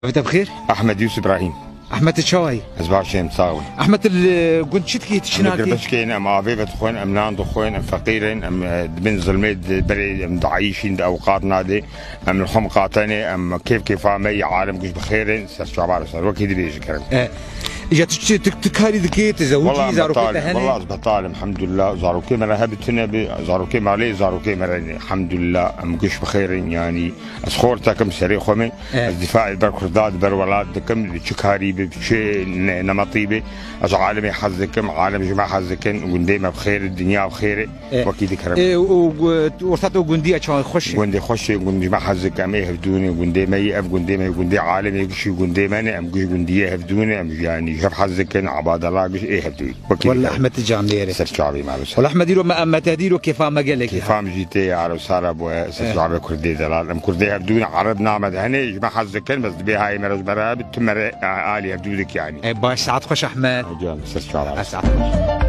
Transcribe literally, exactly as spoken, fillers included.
Ev te bi xêr? Ahmed Yusuf Ibrahim. Ahmed, tu çawa yî? Ez baş im, sax bî. Ahmed, li gund çi dikî, tu çi Em nakî? Girbişkên, em avê vedixwin, em nan dixwin, em feqîr in, em, e, di bin zilmê di berê em diayîşîn, di ewqat nadê. Em li xwe miqate ne, em kêf kêfa me yî, alem giş bi xêr in, ser çava re ser. Wekî dibêje kerem. E, ya tu çi, tu, tu karî dikî, tu zewicî, Wala zarokê betal te im, hene? Wala ez betal im, elhamdulillah. Zarokê me re hebitine bi, zarokê me lê, zarokê me re ne. Elhamdulillah, em giş bi xêr in, yanî ez xortek im, serê xwe me. E. Ez dîfaê ber Kurda, di ber welat dikim, bi çi karî bi, bi çi ne-, nemetî bi. Ez alemê hez dikim, alem ji me hez dikin, gundê me bi xêr, dinya bi xêr. E, Wekî dikirim. E, û, û, orta te û gundiya çawa xweş e? Gundê xweş e, gund ji me hez dikim, ê hevdû ne, gundê me yî, ev gundê me yî, gundê alemê gişî gundê me ne, em giş gundiyê hevdû ne, em yani ji hev hez dikin, abadala giş ê hevdû. Wekî Walla dikirim. Ahmet can lêre. Ser çavê me. Walla Ahmet, îro me, em me te dîro kêfa me gelek e. Kêfa min jî tê, ya Rewsara bûye, ser Eh. çavê Kurdê delal. Em Kurdê hevdû ne, Arab name de hene, ji me hez dikin, bes dibê hayê me re ji me re, bi tu me re, a-, alî hevdû dik yani. E, baş, saet xweş Ahmet. Can, ser çavê. E, saet xweş.